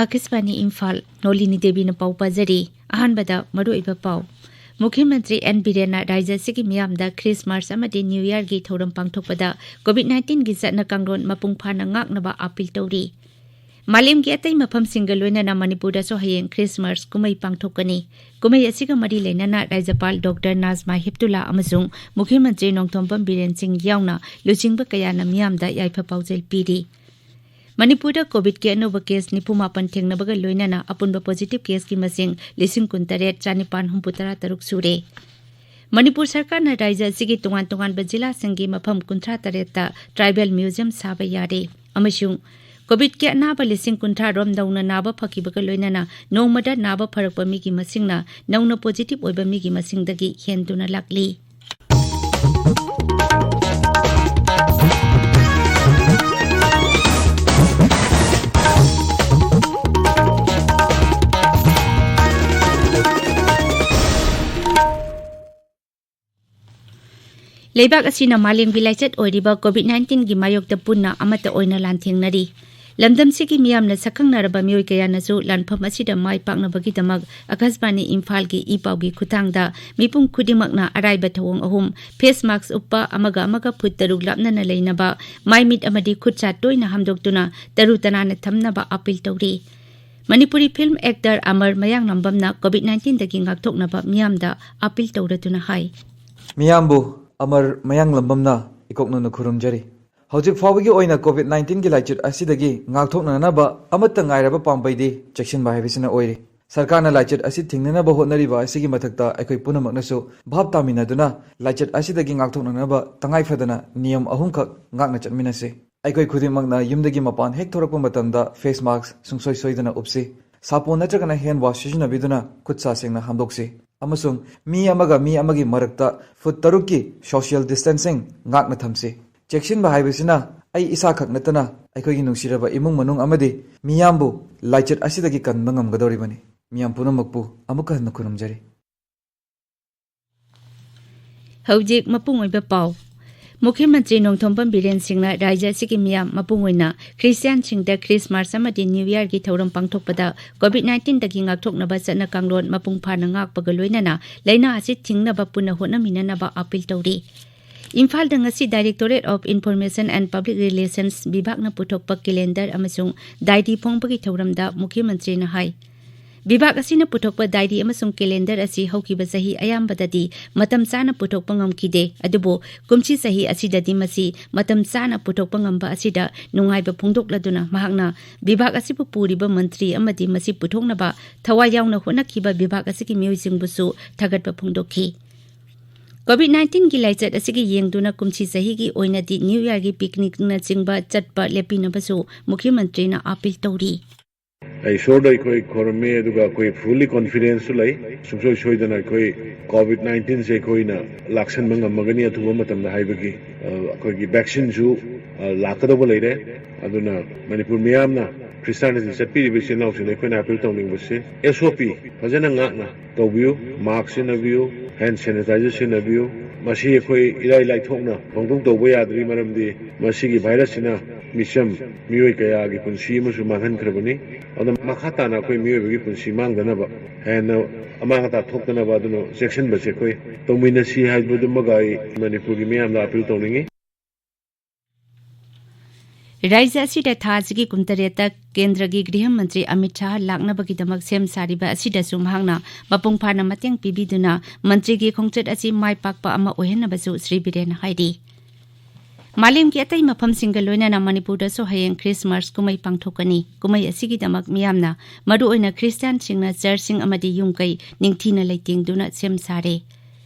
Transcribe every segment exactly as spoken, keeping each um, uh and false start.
ꯑꯥꯀꯥꯁꯕꯥꯅꯤ ꯏꯝꯐꯥꯜ, ꯅꯣꯂꯤꯅꯤ ꯗꯦꯕꯤꯅ ꯄꯥꯎ ꯄꯥꯖꯔꯤ꯫ ꯑꯍꯥꯟꯕꯗ ꯃꯔꯨꯑꯣꯏꯕ ꯄꯥꯎ꯫ ꯃꯨꯈ꯭ꯌ ꯃꯟꯇ꯭ꯔꯤ ꯑꯦꯟ ꯕꯤꯔꯦꯟꯅ ꯔꯥꯖ꯭ꯌ ꯑꯁꯤꯒꯤ ꯃꯤꯌꯥꯝꯗ ꯈ꯭ꯔꯤꯁꯃꯥꯁ ꯑꯃꯗꯤ ꯅ꯭ꯌꯨ ꯏꯌꯔꯒꯤ ꯊꯧꯔꯝ ꯄꯥꯡꯊꯣꯛꯄꯗ ꯀꯣꯚꯤꯗ ꯅꯥꯏꯟꯇꯤꯟꯒꯤ ꯆꯠꯅ ꯀꯥꯡꯂꯣꯟ ꯃꯄꯨꯡ ꯐꯥꯅ ꯉꯥꯛꯅꯕ ꯑꯥꯄꯤꯜ ꯇꯧꯔꯤ꯫ ꯃꯥꯂꯦꯝꯒꯤ ꯑꯇꯩ ꯃꯐꯝꯁꯤꯡꯒ ꯂꯣꯏꯅꯅ ꯃꯅꯤꯄꯨꯔꯗꯁꯨ ꯍꯌꯦꯡ ꯈ꯭ꯔꯤꯁꯃꯥꯁ ꯀꯨꯝꯍꯩ ꯄꯥꯡꯊꯣꯛꯀꯅꯤ꯫ ꯀꯨꯝꯍꯩ ꯑꯁꯤꯒ ꯃꯔꯤ ꯂꯩꯅꯅ ꯔꯥꯖ꯭ꯌꯄꯥꯜ ꯗꯣꯛꯇꯔ ꯅꯥꯖꯃꯥ ꯍꯦꯞꯇꯨꯂꯥ ꯑꯃꯁꯨꯡ ꯃꯨꯈ꯭ꯌ ꯃꯟꯇ꯭ꯔꯤ ꯅꯣꯡꯊꯣꯝꯕꯝ ꯕꯤꯔꯦꯟ ꯁꯤꯡ ꯌꯥꯎꯅ ꯂꯨꯆꯤꯡꯕ ꯀꯌꯥꯅ ꯃꯤꯌꯥꯝꯗ ꯌꯥꯏꯐ ꯄꯥꯎꯖꯦꯜ ꯄꯤꯔꯤ꯫ ꯃꯅꯤꯄꯨꯔꯗ ꯀꯣꯚꯤꯗꯀꯤ ꯑꯅꯧꯕ ꯀꯦꯁ ꯅꯤꯐꯨ ꯃꯥꯄꯟ ꯊꯦꯡꯅꯕꯒ ꯂꯣꯏꯅꯅ ꯑꯄꯨꯟꯕ ꯄꯣꯖꯤꯇꯤꯚ ꯀꯦꯁꯀꯤ ꯃꯁꯤꯡ ꯂꯤꯁꯤꯡ ꯀꯨꯟ ꯇꯔꯦꯠ ꯆꯥꯅꯤꯄꯥꯟ ꯍꯨꯝꯐꯨ ꯇꯔꯥ ꯇꯔꯨꯛ ꯁꯨꯔꯦ꯫ ꯃꯅꯤꯄꯨꯔ ꯁꯔꯀꯥꯔꯅ ꯔꯥꯖ꯭ꯌ ꯑꯁꯤꯒꯤ ꯇꯣꯉꯥꯟ ꯇꯣꯉꯥꯟꯕ ꯖꯤꯂꯥꯁꯤꯡꯒꯤ ꯃꯐꯝ ꯀꯨꯟꯊ꯭ꯔꯥ ꯇꯔꯦꯠꯇ ꯇ꯭ꯔꯥꯏꯕꯦꯜ ꯃ꯭ꯌꯨꯖꯤꯌꯝ ꯁꯥꯕ ꯌꯥꯔꯦ ꯑꯃꯁꯨꯡ ꯀꯣꯚꯤꯗꯀꯤ ꯑꯅꯥꯕ ꯂꯤꯁꯤꯡ ꯀꯨꯟꯊ꯭ꯔꯥ ꯔꯣꯝ ꯅꯧꯅ ꯅꯥꯕ ꯐꯈꯤꯕꯒ ꯂꯣꯏꯅꯅ ꯅꯣꯡꯃꯗ ꯅꯥꯕ ꯐꯔꯛꯄ ꯃꯤꯒꯤ ꯃꯁꯤꯡꯅ ꯅꯧꯅ ꯄꯣꯖꯤꯇꯤꯚ ꯑꯣꯏꯕ ꯃꯤꯒꯤ ꯃꯁꯤꯡꯗꯒꯤ ꯍꯦꯟꯗꯨꯅ ꯂꯥꯛꯂꯤ꯫ ꯂꯩꯕꯥꯛ ꯑꯁꯤꯅ ꯃꯥꯂꯦꯝꯒꯤ ꯂꯥꯏꯆꯠ ꯑꯣꯏꯔꯤꯕ ꯀꯣꯚꯤꯗ ꯅꯥꯏꯟꯇꯤꯟꯒꯤ ꯃꯥꯌꯣꯛꯇ ꯄꯨꯟꯅ ꯑꯃꯠꯇ ꯑꯣꯏꯅ ꯂꯥꯟꯊꯦꯡꯅꯔꯤ꯫ ꯂꯝꯗꯝꯁꯤꯒꯤ ꯃꯤꯌꯥꯝꯅ ꯁꯛꯈꯪꯅꯔꯕ ꯃꯤꯑꯣꯏ ꯀꯌꯥꯅꯁꯨ ꯂꯥꯟꯐꯝ ꯑꯁꯤꯗ ꯃꯥꯏ ꯄꯥꯛꯅꯕꯒꯤꯗꯃꯛ ꯑꯥꯀꯥꯁꯕꯥꯅꯤ ꯏꯝꯐꯥꯜꯒꯤ ꯏ ꯄꯥꯎꯒꯤ ꯈꯨꯠꯊꯥꯡꯗ ꯃꯤꯄꯨꯝ ꯈꯨꯗꯤꯡꯃꯛꯅ ꯑꯔꯥꯏꯕ ꯊꯧꯑꯣꯡ ꯑꯍꯨꯝ, ꯐꯦꯁ ꯃꯥꯁꯛ ꯎꯞꯄ, ꯑꯃꯒ ꯑꯃꯒ ꯐꯨꯠ ꯇꯔꯨꯛ ꯂꯥꯞꯅꯅ ꯂꯩꯅꯕ, ꯃꯥꯏ ꯃꯤꯠ ꯑꯃꯗꯤ ꯈꯨꯠ ꯁꯥ ꯇꯣꯏꯅ ꯍꯥꯝꯗꯣꯛꯇꯨꯅ ꯇꯔꯨ ꯇꯅꯥꯟꯅ ꯊꯝꯅꯕ ꯑꯥꯄꯤꯜ ꯇꯧꯔꯤ꯫ ꯃꯅꯤꯄꯨꯔꯤ ꯐꯤꯜꯝ ꯑꯦꯛꯇꯔ ꯑꯃꯔ ꯃꯌꯥꯡꯂꯝꯕꯝꯅ ꯀꯣꯚꯤꯗ ꯅꯥꯏꯟꯇꯤꯟꯗꯒꯤ ꯉꯥꯛꯊꯣꯛꯅꯕ ꯃꯤꯌꯥꯝꯗ ꯑꯥꯄꯤꯜ ꯇꯧꯔꯗꯨꯅ ꯍꯥꯏ꯫ ꯃꯤꯌꯥꯝꯕꯨ ꯑꯃꯔ ꯃꯌꯥꯡꯂꯝꯕꯝꯅ ꯏꯀꯣꯛꯅꯅ ꯈꯨꯔꯨꯝꯖꯔꯤ꯫ ꯍꯧꯖꯤꯛ ꯐꯥꯎꯕꯒꯤ ꯑꯣꯏꯅ ꯀꯣꯚꯤꯗ ꯅꯥꯏꯟꯇꯤꯟꯒꯤ ꯂꯥꯏꯆꯠ ꯑꯁꯤꯗꯒꯤ ꯉꯥꯛꯊꯣꯛꯅꯅꯕ ꯑꯃꯠꯇ ꯉꯥꯏꯔꯕ ꯄꯥꯝꯕꯩꯗꯤ ꯆꯦꯛꯁꯤꯟꯕ ꯍꯥꯏꯕꯁꯤꯅ ꯑꯣꯏꯔꯤ꯫ ꯁꯔꯀꯥꯔꯅ ꯂꯥꯏꯆꯠ ꯑꯁꯤ ꯊꯤꯡꯅꯅꯕ ꯍꯣꯠꯅꯔꯤꯕ ꯑꯁꯤꯒꯤ ꯃꯊꯛꯇ ꯑꯩꯈꯣꯏ ꯄꯨꯝꯅꯃꯛꯅꯁꯨ ꯚꯥꯞ ꯇꯥꯃꯤꯟꯅꯗꯨꯅ ꯂꯥꯏꯆꯠ ꯑꯁꯤꯗꯒꯤ ꯉꯥꯛꯊꯣꯛꯅꯅꯕ ꯇꯉꯥꯏ ꯐꯗꯅ ꯅꯤꯌꯝ ꯑꯍꯨꯝꯈꯛ ꯉꯥꯛꯅ ꯆꯠꯃꯤꯟꯅꯁꯤ꯫ ꯑꯩꯈꯣꯏ ꯈꯨꯗꯤꯡꯃꯛꯅ ꯌꯨꯝꯗꯒꯤ ꯃꯄꯥꯟ ꯍꯦꯛ ꯊꯣꯔꯛꯄ ꯃꯇꯝꯗ ꯐꯦꯁ ꯃꯥꯁꯛ ꯁꯨꯡꯁꯣꯏ ꯁꯣꯏꯗꯅ ꯎꯞꯁꯤ꯫ ꯁꯥꯄꯣꯟ ꯅꯠꯇ꯭ꯔꯒꯅ ꯍꯦꯟ ꯋꯥꯁ ꯁꯤꯖꯤꯟꯅꯕꯤꯗꯨꯅ ꯈꯨꯠ ꯁꯥ ꯁꯦꯡꯅ ꯍꯥꯝꯗꯣꯛꯁꯤ꯫ ꯑꯃꯁꯨꯡ ꯃꯤ ꯑꯃꯒ ꯃꯤ ꯑꯃꯒꯤ ꯃꯔꯛꯇ ꯐꯨꯠ ꯇꯔꯨꯛꯀꯤ ꯁꯣꯁꯤꯌꯦꯜ ꯗꯤꯁꯇꯦꯟꯁꯤꯡ ꯉꯥꯛꯅ ꯊꯝꯁꯤ꯫ ꯆꯦꯛꯁꯤꯟꯕ ꯍꯥꯏꯕꯁꯤꯅ ꯑꯩ ꯏꯁꯥꯈꯛ ꯅꯠꯇꯅ ꯑꯩꯈꯣꯏꯒꯤ ꯅꯨꯡꯁꯤꯔꯕ ꯏꯃꯨꯡ ꯃꯅꯨꯡ ꯑꯃꯗꯤ ꯃꯤꯌꯥꯝꯕꯨ ꯂꯥꯏꯆꯠ ꯑꯁꯤꯗꯒꯤ ꯀꯟꯕ ꯉꯝꯒꯗꯧꯔꯤꯕꯅꯤ꯫ ꯃꯤꯌꯥꯝ ꯄꯨꯝꯅꯃꯛꯄꯨ ꯑꯃꯨꯛꯀ ꯍꯟꯅ ꯈꯨꯔꯨꯝꯖꯔꯤ꯫ ꯍꯧꯖꯤꯛ ꯃꯄꯨꯡ ꯑꯣꯏꯕ ꯄꯥꯎ꯫ ꯃꯨꯈ꯭ꯌ ꯃꯟꯇ꯭ꯔꯤ ꯅꯣꯡꯊꯣꯝꯕꯝ ꯕꯤꯔꯦꯟ ꯁꯤꯡꯅ ꯔꯥꯖ꯭ꯌ ꯑꯁꯤꯒꯤ ꯃꯤꯌꯥꯝ, ꯃꯄꯨꯡ ꯑꯣꯏꯅ ꯈ꯭ꯔꯤꯁꯇꯤꯌꯥꯟꯁꯤꯡꯗ ꯈ꯭ꯔꯤꯁꯃꯥꯁ ꯑꯃꯗꯤ ꯅ꯭ꯌꯨ ꯏꯌꯥꯔꯒꯤ ꯊꯧꯔꯝ ꯄꯥꯡꯊꯣꯛꯄꯗ ꯀꯣꯚꯤꯗ ꯅꯥꯏꯟꯇꯤꯟꯗꯒꯤ ꯉꯥꯛꯊꯣꯛꯅꯕ ꯆꯠꯅ ꯀꯥꯡꯂꯣꯟ ꯃꯄꯨꯡ ꯐꯥꯅ ꯉꯥꯛꯄꯒ ꯂꯣꯏꯅꯅ ꯂꯥꯏꯅꯥ ꯑꯁꯤ ꯊꯤꯡꯅꯕ ꯄꯨꯟꯅ ꯍꯣꯠꯅꯃꯤꯟꯅꯅꯕ ꯑꯥꯄꯤꯜ ꯇꯧꯔꯤ꯫ ꯏꯝꯐꯥꯜꯗ ꯉꯁꯤ Directorate of Information and Public Relations ꯕꯤꯚꯥꯒꯅ ꯄꯨꯊꯣꯛꯄ ꯀꯦꯂꯦꯟꯗꯔ ꯑꯃꯁꯨꯡ ꯗꯥꯏꯔꯤ ꯐꯣꯡꯕꯒꯤ ꯊꯧꯔꯝꯗ ꯃꯨꯈ꯭ꯌ ꯃꯟꯇ꯭ꯔꯤꯅ ꯍꯥꯏ, ꯕꯤꯚꯥꯒ ꯑꯁꯤꯅ ꯄꯨꯊꯣꯛꯄ ꯗꯥꯏꯔꯤ ꯑꯃꯁꯨꯡ ꯀꯦꯂꯦꯟꯗꯔ ꯑꯁꯤ ꯍꯧꯈꯤꯕ ꯆꯍꯤ ꯑꯌꯥꯝꯕꯗꯗꯤ ꯃꯇꯝ ꯆꯥꯅ ꯄꯨꯊꯣꯛꯄ ꯉꯝꯈꯤꯗꯦ, ꯑꯗꯨꯕꯨ ꯀꯨꯝꯁꯤ ꯆꯍꯤ ꯑꯁꯤꯗꯗꯤ ꯃꯁꯤ ꯃꯇꯝ ꯆꯥꯅ ꯄꯨꯊꯣꯛꯄ ꯉꯝꯕ ꯑꯁꯤꯗ ꯅꯨꯡꯉꯥꯏꯕ ꯐꯣꯡꯗꯣꯛꯂꯗꯨꯅ ꯃꯍꯥꯛꯅ ꯕꯤꯚꯥꯒ ꯑꯁꯤꯕꯨ ꯄꯨꯔꯤꯕ ꯃꯟꯇ꯭ꯔꯤ ꯑꯃꯗꯤ ꯃꯁꯤ ꯄꯨꯊꯣꯛꯅꯕ ꯊꯋꯥꯏ ꯌꯥꯎꯅ ꯍꯣꯠꯅꯈꯤꯕ ꯕꯤꯚꯥꯒ ꯑꯁꯤꯒꯤ ꯃꯤꯑꯣꯏꯁꯤꯡꯕꯨꯁꯨ ꯊꯥꯒꯠꯄ ꯐꯣꯡꯗꯣꯛꯈꯤ꯫ ꯀꯣꯚꯤꯗ ꯅꯥꯏꯟꯇꯤꯟꯒꯤ ꯂꯥꯏꯆꯠ ꯑꯁꯤꯒꯤ ꯌꯦꯡꯗꯨꯅ ꯀꯨꯝꯁꯤ ꯆꯍꯤꯒꯤ ꯑꯣꯏꯅꯗꯤ ꯅ꯭ꯌꯨ ꯏꯌꯥꯔꯒꯤ ꯄꯤꯛꯅꯤꯛꯅꯆꯤꯡꯕ ꯆꯠꯄ ꯂꯦꯞꯄꯤꯅꯕꯁꯨ ꯃꯨꯈ꯭ꯌ ꯃꯟꯇ꯭ꯔꯤꯅ ꯑꯥꯄꯤꯜ ꯇꯧꯔꯤ꯫ ꯑꯩ ꯏꯁꯣꯔꯗ ꯑꯩꯈꯣꯏ ꯈꯣꯏꯔꯝꯃꯤ, ꯑꯗꯨꯒ ꯑꯩꯈꯣꯏ fully confidence ꯁꯨ ꯂꯩ꯫ ꯁꯨꯡꯁꯣꯏ ꯁꯣꯏꯗꯅ ꯑꯩꯈꯣꯏ ꯀꯣꯚꯤꯗ ꯅꯥꯏꯟꯇꯤꯟꯁꯦ ꯑꯩꯈꯣꯏꯅ ꯂꯥꯛꯁꯟꯕ ꯉꯝꯃꯒꯅꯤ ꯑꯊꯨꯕ ꯃꯇꯝꯗ ꯍꯥꯏꯕꯒꯤ, ꯑ, ꯑꯩꯈꯣꯏꯒꯤ ꯚꯦꯛꯁꯤꯟꯁꯨ, ꯑ, ꯂꯥꯛꯀꯗꯧꯕ ꯂꯩꯔꯦ꯫ ꯑꯗꯨꯅ ꯃꯅꯤꯄꯨꯔ ꯃꯤꯌꯥꯝꯅ, ꯈ꯭ꯔꯤꯁꯇꯥꯟꯗ ꯆꯠꯄꯤꯔꯤꯕ ꯏꯆꯤꯜ ꯏꯅꯥꯎꯁꯤꯡꯗ ꯑꯩꯈꯣꯏꯅ ꯑꯥꯄꯤꯜ ꯇꯧꯅꯤꯡꯕꯁꯦ, ꯑꯦꯁ ꯑꯣ ꯄꯤ ꯐꯖꯅ ꯉꯥꯛꯅ ꯇꯧꯕꯤꯌꯨ, ꯃꯥꯛꯁ ꯁꯤꯖꯤꯟꯅꯕꯤꯌꯨ, ꯍꯦꯟ ꯁꯦꯅꯤꯇꯥꯏꯖꯔ ꯁꯤꯖꯤꯟꯅꯕꯤꯌꯨ꯫ ꯃꯁꯤ ꯑꯩꯈꯣꯏ ꯏꯔꯥꯏ ꯂꯥꯏꯊꯣꯛꯅ ꯄꯪꯇꯧ ꯇꯧꯕ ꯌꯥꯗ꯭ꯔꯤ, ꯃꯔꯝꯗꯤ ꯃꯁꯤꯒꯤ ꯚꯥꯏꯔꯁꯁꯤꯅ ꯃꯤꯆꯝ, ꯃꯤꯑꯣꯏ ꯀꯌꯥꯒꯤ ꯄꯨꯟꯁꯤ ꯑꯃꯁꯨ ꯃꯥꯡꯍꯟꯈ꯭ꯔꯕꯅꯤ꯫ ꯑꯗꯨꯅ ꯃꯈꯥ ꯇꯥꯅ ꯑꯩꯈꯣꯏ ꯃꯤꯑꯣꯏꯕꯒꯤ ꯄꯨꯟꯁꯤ ꯃꯥꯡꯗꯅꯕ, ꯍꯦꯟꯅ ꯑꯃꯥꯡ ꯑꯇꯥ ꯊꯣꯛꯇꯅꯕ, ꯑꯗꯨꯅ ꯆꯦꯛꯁꯤꯟꯕꯁꯦ ꯑꯩꯈꯣꯏ ꯇꯧꯃꯤꯟꯅꯁꯤ ꯍꯥꯏꯕꯗꯨꯃꯒ ꯑꯩ ꯃꯅꯤꯄꯨꯔꯒꯤ ꯃꯤꯌꯥꯝꯗ ꯑꯥꯄꯤꯜ ꯇꯧꯅꯤꯡꯉꯤ꯫ ꯔꯥꯖ꯭ꯌ ꯑꯁꯤꯗ ꯊꯥ ꯑꯁꯤꯒꯤ ꯀꯨꯟꯇꯔꯦꯠꯇ ꯀꯦꯟꯗ꯭ꯔꯒꯤ ꯒ꯭ꯔꯤꯍ ꯃꯟꯇ꯭ꯔꯤ ꯑꯃꯤꯠ ꯁꯥꯍ ꯂꯥꯛꯅꯕꯒꯤꯗꯃꯛ ꯁꯦꯝ ꯁꯥꯔꯤꯕ ꯑꯁꯤꯗꯁꯨ ꯃꯍꯥꯛꯅ ꯃꯄꯨꯡ ꯐꯥꯅ ꯃꯇꯦꯡ ꯄꯤꯕꯤꯗꯨꯅ ꯃꯟꯇ꯭ꯔꯤꯒꯤ ꯈꯣꯡꯆꯠ ꯑꯁꯤ ꯃꯥꯏ ꯄꯥꯛꯄ ꯑꯃ ꯑꯣꯏꯍꯟꯅꯕꯁꯨ ꯁ꯭ꯔꯤ ꯕꯤꯔꯦꯟꯅ ꯍꯥꯏꯔꯤ꯫ ꯃꯥꯂꯦꯝꯒꯤ ꯑꯇꯩ ꯃꯐꯝꯁꯤꯡꯒ ꯂꯣꯏꯅꯅ ꯃꯅꯤꯄꯨꯔꯗꯁꯨ ꯍꯌꯦꯡ ꯈ꯭ꯔꯤꯁꯃꯥꯁ ꯀꯨꯝꯍꯩ ꯄꯥꯡꯊꯣꯛꯀꯅꯤ꯫ ꯀꯨꯝꯍꯩ ꯑꯁꯤꯒꯤꯗꯃꯛ ꯃꯤꯌꯥꯝꯅ, ꯃꯔꯨꯑꯣꯏꯅ ꯈ꯭ꯔꯤꯁꯇꯤꯌꯥꯟꯁꯤꯡꯅ, ꯆꯔꯆꯁꯤꯡ ꯑꯃꯗꯤ ꯌꯨꯝ ꯀꯩ ꯅꯤꯡꯊꯤꯅ ꯂꯩꯇꯦꯡꯗꯨꯅ ꯁꯦꯝ ꯁꯥꯔꯦ꯫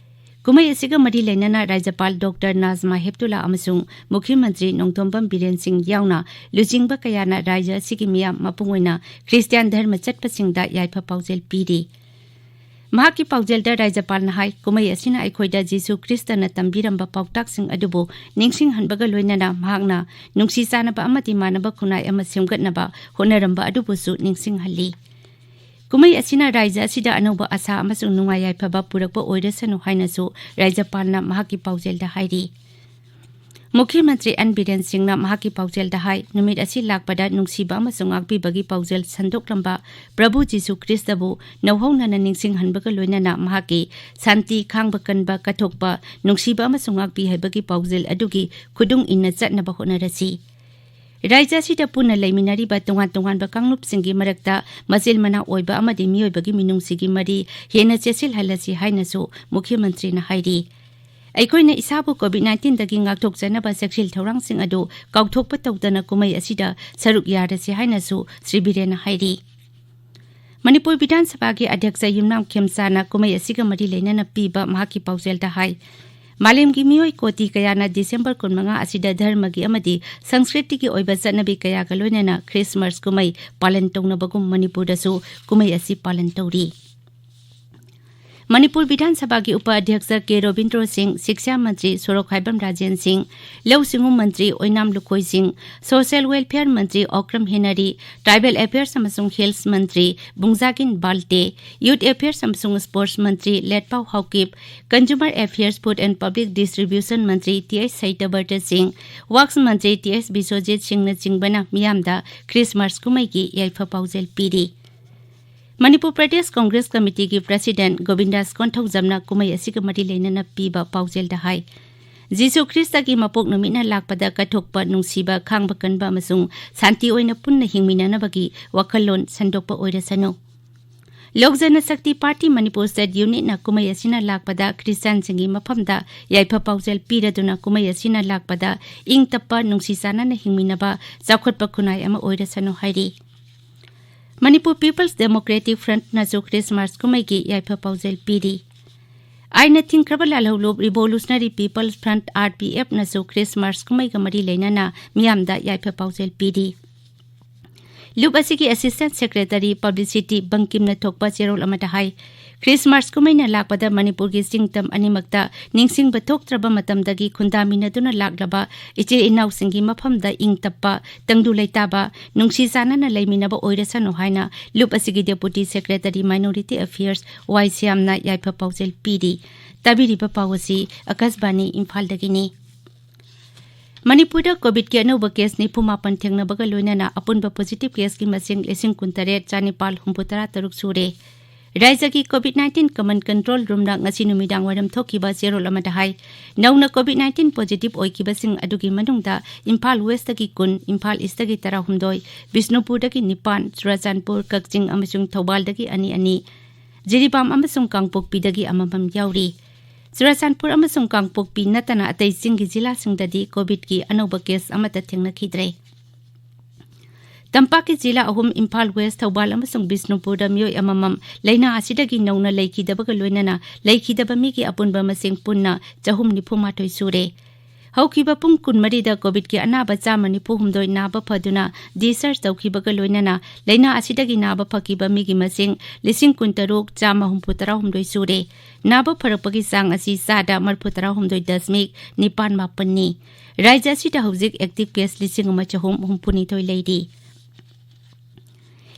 ꯀꯨꯝꯍꯩ ꯑꯁꯤꯒ ꯃꯔꯤ ꯂꯩꯅꯅ ꯔꯥꯖ꯭ꯌꯄꯥꯜ ꯗꯣꯛꯇꯔ ꯅꯥꯖꯃꯥ ꯍꯦꯞꯇꯨꯂꯥ ꯑꯃꯁꯨꯡ ꯃꯨꯈ꯭ꯌ ꯃꯟꯇ꯭ꯔꯤ ꯅꯣꯡꯊꯣꯝꯕꯝ ꯕꯤꯔꯦꯟ ꯁꯤꯡ ꯌꯥꯎꯅ ꯂꯨꯆꯤꯡꯕ ꯀꯌꯥꯅ ꯔꯥꯖ꯭ꯌ ꯑꯁꯤꯒꯤ ꯃꯤꯌꯥꯝ, ꯃꯄꯨꯡ ꯑꯣꯏꯅ ꯈ꯭ꯔꯤꯁꯇꯤꯌꯥꯟ ꯙꯔꯃ ꯆꯠꯄꯁꯤꯡꯗ ꯌꯥꯏꯐ ꯄꯥꯎꯖꯦꯜ ꯄꯤꯔꯤ꯫ ꯃꯍꯥꯛꯀꯤ ꯄꯥꯎꯖꯦꯜꯗ ꯔꯥꯖ꯭ꯌꯄꯥꯜꯅ ꯍꯥꯏ, ꯀꯨꯝꯍꯩ ꯑꯁꯤꯅ ꯑꯩꯈꯣꯏꯗ ꯖꯤꯁꯨ ꯈ꯭ꯔꯤꯁꯇꯅ ꯇꯝꯕꯤꯔꯝꯕ ꯄꯥꯎꯇꯥꯛꯁꯤꯡ ꯑꯗꯨꯕꯨ ꯅꯤꯡꯁꯤꯡꯍꯟꯕꯒ ꯂꯣꯏꯅꯅ ꯃꯍꯥꯛꯅ ꯅꯨꯡꯁꯤ ꯆꯥꯟꯅꯕ ꯑꯃꯗꯤ ꯃꯥꯟꯅꯕ ꯈꯨꯟꯅꯥꯏ ꯑꯃ ꯁꯦꯝꯒꯠꯅꯕ ꯍꯣꯠꯅꯔꯝꯕ ꯑꯗꯨꯕꯨꯁꯨ ꯅꯤꯡꯁꯤꯡꯍꯜꯂꯤ꯫ ꯀꯨꯝꯍꯩ ꯑꯁꯤꯅ ꯔꯥꯖ꯭ꯌ ꯑꯁꯤꯗ ꯑꯅꯧꯕ ꯑꯥꯁꯥ ꯑꯃꯁꯨꯡ ꯅꯨꯡꯉꯥꯏ ꯌꯥꯏꯐꯕ ꯄꯨꯔꯛꯄ ꯑꯣꯏꯔꯁꯅꯨ ꯍꯥꯏꯅꯁꯨ ꯔꯥꯖ꯭ꯌꯄꯥꯜꯅ ꯃꯍꯥꯛꯀꯤ ꯄꯥꯎꯖꯦꯜꯗ ꯍꯥꯏꯔꯤ꯫ ꯃꯨꯈ꯭ꯌ ꯃꯟꯇ꯭ꯔꯤ ꯑꯦꯟ ꯕꯤꯔꯦꯟ ꯁꯤꯡꯅ ꯃꯍꯥꯛꯀꯤ ꯄꯥꯎꯖꯦꯜꯗ ꯍꯥꯏ, ꯅꯨꯃꯤꯠ ꯑꯁꯤ ꯂꯥꯛꯄꯗ ꯅꯨꯡꯁꯤꯕ ꯑꯃꯁꯨꯡ ꯉꯥꯛꯄꯤꯕꯒꯤ ꯄꯥꯎꯖꯦꯜ ꯁꯟꯗꯣꯛꯂꯝꯕ ꯄ꯭ꯔꯚꯨ ꯖꯤꯁꯨ ꯈ꯭ꯔꯤꯁꯇꯕꯨ ꯅꯧꯍꯧꯅꯅ ꯅꯤꯡꯁꯤꯡꯍꯟꯕꯒ ꯂꯣꯏꯅꯅ ꯃꯍꯥꯛꯀꯤ ꯁꯥꯟꯇꯤ, ꯈꯥꯡꯕ ꯀꯟꯕ, ꯀꯠꯊꯣꯛꯄ, ꯅꯨꯡꯁꯤꯕ ꯑꯃꯁꯨꯡ ꯉꯥꯛꯄꯤ ꯍꯥꯏꯕꯒꯤ ꯄꯥꯎꯖꯦꯜ ꯑꯗꯨꯒꯤ ꯈꯨꯗꯨꯡ ꯏꯟꯅ ꯆꯠꯅꯕ ꯍꯣꯠꯅꯔꯁꯤ꯫ ꯔꯥꯖ꯭ꯌ ꯑꯁꯤꯗ ꯄꯨꯟꯅ ꯂꯩꯃꯤꯟꯅꯔꯤꯕ ꯇꯣꯉꯥꯟ ꯇꯣꯉꯥꯟꯕ ꯀꯥꯡꯂꯨꯞꯁꯤꯡꯒꯤ ꯃꯔꯛꯇ ꯃꯆꯤꯜ ꯃꯅꯥꯎ ꯑꯣꯏꯕ ꯑꯃꯗꯤ ꯃꯤꯑꯣꯏꯕꯒꯤ ꯃꯤꯅꯨꯡꯁꯤꯒꯤ ꯃꯔꯤ ꯍꯦꯟꯅ ꯆꯦꯠꯁꯤꯜꯍꯜꯂꯁꯤ ꯍꯥꯏꯅꯁꯨ ꯃꯨꯈ꯭ꯌ ꯃꯟꯇ꯭ꯔꯤꯅ ꯍꯥꯏꯔꯤ꯫ ꯑꯩꯈꯣꯏꯅ ꯏꯁꯥꯕꯨ ꯀꯣꯚꯤꯗ ꯅꯥꯏꯟꯇꯤꯟꯗꯒꯤ ꯉꯥꯛꯊꯣꯛꯆꯅꯕ ꯆꯦꯛꯁꯤꯜ ꯊꯧꯔꯥꯡꯁꯤꯡ ꯑꯗꯨ ꯀꯥꯎꯊꯣꯛꯄ ꯇꯧꯗꯅ ꯀꯨꯝꯍꯩ ꯑꯁꯤꯗ ꯁꯔꯨꯛ ꯌꯥꯔꯁꯤ ꯍꯥꯏꯅꯁꯨ ꯁ꯭ꯔꯤ ꯕꯤꯔꯦꯟꯅ ꯍꯥꯏꯔꯤ꯫ ꯃꯅꯤꯄꯨꯔ ꯕꯤꯙꯥꯟ ꯁꯚꯥꯒꯤ ꯑꯙ꯭ꯌꯛꯁ ꯌꯨꯝꯅꯥꯝ ꯈꯦꯝꯆꯥꯅ ꯀꯨꯝꯍꯩ ꯑꯁꯤꯒ ꯃꯔꯤ ꯂꯩꯅꯅ ꯄꯤꯕ ꯃꯍꯥꯛꯀꯤ ꯄꯥꯎꯖꯦꯜꯗ ꯍꯥꯏ, ꯃꯥꯂꯦꯝꯒꯤ ꯃꯤꯑꯣꯏ ꯀꯣꯇꯤ ꯀꯌꯥꯅ ꯗꯤꯁꯦꯝꯕꯔ ꯀꯨꯟꯃꯉꯥ ꯑꯁꯤꯗ ꯙꯔꯃꯒꯤ ꯑꯃꯗꯤ ꯁꯪꯁꯀ꯭ꯔꯤꯇꯤꯒꯤ ꯑꯣꯏꯕ ꯆꯠꯅꯕꯤ ꯀꯌꯥꯒ ꯂꯣꯏꯅꯅ ꯈ꯭ꯔꯤꯁꯃꯥꯁ ꯀꯨꯝꯍꯩ ꯄꯥꯂꯟ ꯇꯧꯅꯕꯒꯨꯝ ꯃꯅꯤꯄꯨꯔꯗꯁꯨ ꯀꯨꯝꯍꯩ ꯑꯁꯤ ꯄꯥꯂꯟ ꯇꯧꯔꯤ꯫ ꯃꯅꯤꯄꯨꯔ ꯕꯤꯙꯥꯟ ꯁꯚꯥꯒꯤ ꯎꯄ ꯑꯙ꯭ꯌꯛꯁ ꯀꯦ ꯔꯣꯕꯤꯟꯗ꯭ꯔꯣ ꯁꯤꯡ, ꯁꯤꯛꯁꯥ ꯃꯟꯇ꯭ꯔꯤ ꯁꯣꯔꯣꯛꯈꯥꯏꯕꯝ ꯔꯥꯖꯦꯟ ꯁꯤꯡ, ꯂꯧꯎ ꯁꯤꯡꯎ ꯃꯟꯇ꯭ꯔꯤ ꯑꯣꯏꯅꯥꯝ ꯂꯨꯈꯣꯏ ꯁꯤꯡ, ꯁꯣꯁꯤꯌꯦꯜ ꯋꯦꯜꯐꯤꯌꯔ ꯃꯟꯇ꯭ꯔꯤ ꯑꯣꯀ꯭ꯔꯝ ꯍꯦꯅꯔꯤ, ꯇ꯭ꯔꯥꯏꯕꯦꯜ ꯑꯦꯐꯤꯌꯔꯁ ꯑꯃꯁꯨꯡ ꯍꯤꯜꯁ ꯃꯟꯇ꯭ꯔꯤ ꯕꯨꯡꯖꯥꯒꯤꯟ ꯕꯥꯜꯇꯦ, ꯌꯨꯊ ꯑꯦꯐꯤꯌꯔꯁ ꯑꯃꯁꯨꯡ ꯁ꯭ꯄꯣꯔꯠꯁ ꯃꯟꯇ꯭ꯔꯤ Letpao Haokip, consumer affairs, food and public distribution ꯃꯟꯇ꯭ꯔꯤ T H Satyabrata Singh, works ꯃꯟꯇ꯭ꯔꯤ ꯇꯤ ꯑꯩꯆ ꯕꯤꯁ꯭ꯋꯖꯤꯠ ꯁꯤꯡꯅꯆꯤꯡꯕꯅ ꯃꯤꯌꯥꯝꯗ ꯈ꯭ꯔꯤꯁꯃꯥꯁ ꯀꯨꯝꯍꯩꯒꯤ ꯌꯥꯏꯐ ꯄꯥꯎꯖꯦꯜ ꯄꯤꯔꯤ꯫ ꯃꯅꯤꯄꯨꯔ ꯄ꯭ꯔꯗꯦꯁ ꯀꯣꯡꯒ꯭ꯔꯦꯁ ꯀꯃꯤꯇꯤꯒꯤ ꯄ꯭ꯔꯁꯤꯗꯦꯟꯠ ꯒꯣꯕꯤꯟꯗꯥꯁ ꯀꯣꯟꯊꯧꯖꯝꯅ ꯀꯨꯝꯍꯩ ꯑꯁꯤꯒ ꯃꯔꯤ ꯂꯩꯅꯅ ꯄꯤꯕ ꯄꯥꯎꯖꯦꯜꯗ ꯍꯥꯏ, ꯖꯤꯁꯨ ꯈ꯭ꯔꯤꯁꯇꯒꯤ ꯃꯄꯣꯛ ꯅꯨꯃꯤꯠꯅ ꯂꯥꯛꯄꯗ ꯀꯠꯊꯣꯛꯄ ꯅꯨꯡꯁꯤꯕ, ꯈꯥꯡꯕ ꯀꯟꯕ ꯑꯃꯁꯨꯡ ꯁꯥꯟꯇꯤ ꯑꯣꯏꯅ ꯄꯨꯟꯅ ꯍꯤꯡꯃꯤꯟꯅꯅꯕꯒꯤ ꯋꯥꯈꯜꯂꯣꯟ ꯁꯟꯗꯣꯛꯄ ꯑꯣꯏꯔꯁꯅꯨ꯫ ꯂꯣꯛ ꯖꯅꯁꯛꯇꯤ ꯄꯥꯔꯇꯤ ꯃꯅꯤꯄꯨꯔ ꯁ꯭ꯇꯦꯠ ꯌꯨꯅꯤꯠꯅ ꯀꯨꯝꯍꯩ ꯑꯁꯤꯅ ꯂꯥꯛꯄꯗ ꯈ꯭ꯔꯤꯁꯇꯥꯟꯁꯤꯡꯒꯤ ꯃꯐꯝꯗ ꯌꯥꯏꯐ ꯄꯥꯎꯖꯦꯜ ꯄꯤꯔꯗꯨꯅ ꯀꯨꯝꯍꯩ ꯑꯁꯤꯅ ꯂꯥꯛꯄꯗ ꯏꯪ ꯇꯞꯄ, ꯅꯨꯡꯁꯤ ꯆꯥꯟꯅꯅ ꯍꯤꯡꯃꯤꯟꯅꯕ, ꯆꯥꯎꯈꯠꯄ ꯈꯨꯟꯅꯥꯏ ꯑꯃ ꯑꯣꯏꯔꯁꯅꯨ ꯍꯥꯏꯔꯤ꯫ ꯃꯅꯤꯄꯨꯔ ꯄꯤꯄꯜꯁ ꯗꯦꯃꯣꯀ꯭ꯔꯦꯇꯤꯛ ꯐ꯭ꯔꯟꯠꯅꯁꯨ ꯈ꯭ꯔꯤꯁꯃꯥꯁ ꯀꯨꯝꯍꯩꯒꯤ ꯌꯥꯏꯐ ꯄꯥꯎꯖꯦꯜ ꯄꯤꯔꯤ꯫ ꯑꯥꯏꯟꯅ ꯊꯤꯡꯈ꯭ꯔꯕ Lalhouluop revolutionary peoples front, R P ꯑꯦꯐꯅꯁꯨ ꯈ꯭ꯔꯤꯁꯃꯥꯁ ꯀꯨꯝꯍꯩꯒ ꯃꯔꯤ ꯂꯩꯅꯅ ꯃꯤꯌꯥꯝꯗ ꯌꯥꯏꯐ ꯄꯥꯎꯖꯦꯜ ꯄꯤꯔꯤ꯫ ꯂꯨꯞ ꯑꯁꯤꯒꯤ ꯑꯦꯁꯤꯁꯇꯦꯟꯠ ꯁꯦꯀ꯭ꯔꯦꯇꯔꯤ ꯄꯕ꯭ꯂꯤꯁꯤꯇꯤ ꯕꯪꯀꯤꯝꯅ ꯊꯣꯛꯄ ꯆꯦꯔꯣꯜ ꯑꯃꯗ ꯍꯥꯏ, ꯈ꯭ꯔꯤꯁꯃꯥꯁ ꯀꯨꯝꯍꯩꯅ ꯂꯥꯛꯄꯗ ꯃꯅꯤꯄꯨꯔꯒꯤ ꯆꯤꯡ ꯇꯝ ꯑꯅꯤꯃꯛꯇ ꯅꯤꯡꯁꯤꯡꯕ ꯊꯣꯛꯇ꯭ꯔꯕ ꯃꯇꯝꯗꯒꯤ ꯈꯨꯟꯗꯥꯃꯤꯟꯅꯗꯨꯅ ꯂꯥꯛꯂꯕ ꯏꯆꯤꯜ ꯏꯅꯥꯎꯁꯤꯡꯒꯤ ꯃꯐꯝꯗ ꯏꯪ ꯇꯞꯄ, ꯇꯪꯗꯨ ꯂꯩꯇꯥꯕ, ꯅꯨꯡꯁꯤ ꯆꯥꯟꯅꯅ ꯂꯩꯃꯤꯟꯅꯕ ꯑꯣꯏꯔꯁꯅꯨ ꯍꯥꯏꯅ ꯂꯨꯞ ꯑꯁꯤꯒꯤ ꯗꯦꯄꯨꯇꯤ ꯁꯦꯀ꯭ꯔꯦꯇꯔꯤ ꯃꯥꯏꯅꯣꯔꯤꯇꯤ ꯑꯦꯐꯤꯌꯔꯁ ꯋꯥꯏ ꯁ꯭ꯌꯥꯝꯅ ꯌꯥꯏꯐ ꯄꯥꯎꯖꯦꯜ ꯄꯤꯔꯤ꯫ ꯇꯥꯕꯤꯔꯤꯕ ꯄꯥꯎ ꯑꯁꯤ ꯑꯀꯥꯁꯕꯥꯅꯤ ꯏꯝꯐꯥꯜꯗꯒꯤꯅꯤ꯫ ꯃꯅꯤꯄꯨꯔꯗ ꯀꯣꯚꯤꯗꯀꯤ ꯑꯅꯧꯕ ꯀꯦꯁ ꯅꯤꯐꯨ ꯃꯥꯄꯟ ꯊꯦꯡꯅꯕꯒ ꯂꯣꯏꯅꯅ ꯑꯄꯨꯟꯕ ꯄꯣꯖꯤꯇꯤꯚ ꯀꯦꯁꯀꯤ ꯃꯁꯤꯡ ꯂꯤꯁꯤꯡ ꯀꯨꯟꯇꯔꯦꯠ ꯆꯥꯅꯤꯄꯥꯜ ꯍꯨꯝꯐꯨꯇꯔꯥ ꯇꯔꯨꯛ ꯁꯨꯔꯦ꯫ ꯔꯥꯖ꯭ꯌꯒꯤ ꯀꯣꯚꯤꯗ ꯅꯥꯏꯟꯇꯤꯟ ꯀꯃꯟ ꯀꯟꯇ꯭ꯔꯣꯜ ꯔꯨꯝꯅ ꯉꯁꯤ ꯅꯨꯃꯤꯗꯥꯡ ꯋꯥꯏꯔꯝ ꯊꯣꯛꯈꯤꯕ ꯆꯦꯔꯣꯜ ꯑꯃꯗ ꯍꯥꯏ, ꯅꯧꯅ ꯀꯣꯚꯤꯗ ꯅꯥꯏꯟꯇꯤꯟ ꯄꯣꯖꯤꯇꯤꯚ ꯑꯣꯏꯈꯤꯕꯁꯤꯡ ꯑꯗꯨꯒꯤ ꯃꯅꯨꯡꯗ ꯏꯝꯐꯥꯜ ꯋꯦꯁꯇꯒꯤ ꯀꯨꯟ, ꯏꯝꯐꯥꯜ ꯏꯁꯇꯒꯤ ꯇꯔꯥꯍꯨꯝꯗꯣꯏ, ꯕꯤꯁꯅꯨꯄꯨꯔꯗꯒꯤ ꯅꯤꯄꯥꯟ, ꯆꯨꯔꯥꯆꯥꯟꯄꯨꯔ, ꯀꯛꯆꯤꯡ ꯑꯃꯁꯨꯡ ꯊꯧꯕꯥꯜꯗꯒꯤ ꯑꯅꯤ ꯑꯅꯤ, ꯖꯤꯔꯤꯕꯥꯝ ꯑꯃꯁꯨꯡ ꯀꯥꯡꯄꯣꯛꯄꯤꯗꯒꯤ ꯑꯃꯃꯝ ꯌꯥꯎꯔꯤ꯫ ꯆꯨꯔꯥꯆꯥꯟꯄꯨꯔ ꯑꯃꯁꯨꯡ ꯀꯥꯡꯄꯣꯛꯄꯤ ꯅꯠꯇꯅ ꯑꯇꯩ ꯆꯤꯡꯒꯤ ꯖꯤꯂꯥꯁꯤꯡꯗꯗꯤ ꯀꯣꯚꯤꯗꯀꯤ ꯑꯅꯧꯕ ꯀꯦꯁ ꯑꯃꯠꯇ ꯊꯦꯡꯅꯈꯤꯗ꯭ꯔꯦ꯫ ꯇꯝꯄꯥꯛꯀꯤ ꯖꯤꯂꯥ ꯑꯍꯨꯝ, ꯏꯝꯐꯥꯜ ꯋꯦꯁ, ꯊꯧꯕꯥꯜ ꯑꯃꯁꯨꯡ ꯕꯤꯁꯅꯨꯄꯨꯔꯗ ꯃꯤꯑꯣꯏ ꯑꯃꯃꯝ ꯂꯥꯏꯅꯥ ꯑꯁꯤꯗꯒꯤ ꯅꯧꯅ ꯂꯩꯈꯤꯗꯕꯒ ꯂꯣꯏꯅꯅ ꯂꯩꯈꯤꯗꯕ ꯃꯤꯒꯤ ꯑꯄꯨꯟꯕ ꯃꯁꯤꯡ ꯄꯨꯟꯅ ꯆꯍꯨꯝ ꯅꯤꯐꯨ ꯃꯥꯊꯣꯏ ꯁꯨꯔꯦ꯫ ꯍꯧꯈꯤꯕ ꯄꯨꯡ ꯀꯨꯟꯃꯔꯤꯗ ꯀꯣꯚꯤꯗꯀꯤ ꯑꯅꯥꯕ ꯆꯥꯝꯃ ꯅꯤꯐꯨ ꯍꯨꯝꯗꯣꯏ ꯅꯥꯕ ꯐꯗꯨꯅ ꯗꯤꯁꯆꯥꯔꯖ ꯇꯧꯈꯤꯕꯒ ꯂꯣꯏꯅꯅ ꯂꯥꯏꯅꯥ ꯑꯁꯤꯗꯒꯤ ꯅꯥꯕ ꯐꯈꯤꯕ ꯃꯤꯒꯤ ꯃꯁꯤꯡ ꯂꯤꯁꯤꯡ ꯀꯨꯟꯇꯔꯨꯛ ꯆꯥꯝꯃ ꯍꯨꯝꯐꯨ ꯇꯔꯥꯍꯨꯝꯗꯣꯏ ꯁꯨꯔꯦ꯫ ꯅꯥꯕ ꯐꯔꯛꯄꯒꯤ ꯆꯥꯡ ꯑꯁꯤ ꯆꯥꯗ ꯃꯔꯤꯐꯨ ꯇꯔꯥꯍꯨꯝꯗꯣꯏ ꯗꯁꯃꯤꯛ ꯅꯤꯄꯥꯟ ꯃꯥꯄꯟꯅꯤ꯫ ꯔꯥꯖ꯭ꯌ ꯑꯁꯤꯗ ꯍꯧꯖꯤꯛ ꯑꯦꯛꯇꯤꯚ ꯀꯦꯁ ꯂꯤꯁꯤꯡ ꯑꯃ ꯆꯍꯨꯝ ꯍꯨꯝꯐꯨꯅꯤꯊꯣꯏ ꯂꯩꯔꯤ꯫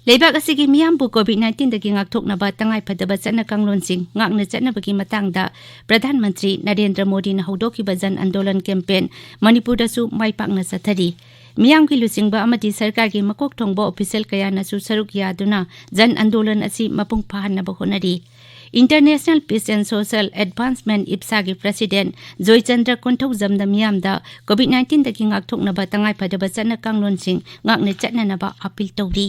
ꯂꯩꯕꯥꯛ ꯑꯁꯤꯒꯤ ꯃꯤꯌꯥꯝꯕꯨ ꯀꯣꯚꯤꯗ ꯅꯥꯏꯟꯇꯤꯟꯗꯒꯤ ꯉꯥꯛꯊꯣꯛꯅꯕ ꯇꯉꯥꯏꯐꯗꯕ ꯆꯠꯅ ꯀꯥꯡꯂꯣꯟꯁꯤꯡ ꯉꯥꯛꯅ ꯆꯠꯅꯕꯒꯤ ꯃꯇꯥꯡꯗ ꯄ꯭ꯔꯙꯥꯟ ꯃꯟꯇ꯭ꯔꯤ ꯅꯔꯦꯟꯗ꯭ꯔ ꯃꯣꯗꯤꯅ ꯍꯧꯗꯣꯛꯈꯤꯕ ꯖꯟ ꯑꯟꯗꯣꯂꯟ ꯀꯦꯝꯄꯦꯟ ꯃꯅꯤꯄꯨꯔꯗꯁꯨ ꯃꯥꯏ ꯄꯥꯛꯅ ꯆꯠꯊꯔꯤ꯫ ꯃꯤꯌꯥꯝꯒꯤ ꯂꯨꯆꯤꯡꯕ ꯑꯃꯗꯤ ꯁꯔꯀꯥꯔꯒꯤ ꯃꯀꯣꯛ ꯊꯣꯡꯕ ꯑꯣꯐꯤꯁꯤꯌꯦꯜ ꯀꯌꯥꯅꯁꯨ ꯁꯔꯨꯛ ꯌꯥꯗꯨꯅ ꯖꯟ ꯑꯟꯗꯣꯂꯟ ꯑꯁꯤ ꯃꯄꯨꯡ ꯐꯥꯍꯟꯅꯕ ꯍꯣꯠꯅꯔꯤ꯫ International Peace and Social Advancement, ꯏꯞꯁꯥꯒꯤ ꯄ꯭ꯔꯁꯤꯗꯦꯟ ꯖꯣꯏꯆꯟꯗ꯭ꯔ ꯀꯣꯟꯊꯧꯖꯝꯅ ꯃꯤꯌꯥꯝꯗ ꯀꯣꯚꯤꯗ ꯅꯥꯏꯟꯇꯤꯟꯗꯒꯤ ꯉꯥꯛꯊꯣꯛꯅꯕ ꯇꯉꯥꯏꯐꯗꯕ ꯆꯠꯅ ꯀꯥꯡꯂꯣꯟꯁꯤꯡ ꯉꯥꯛꯅ ꯆꯠꯅꯅꯕ ꯑꯥꯄꯤꯜ ꯇꯧꯔꯤ꯫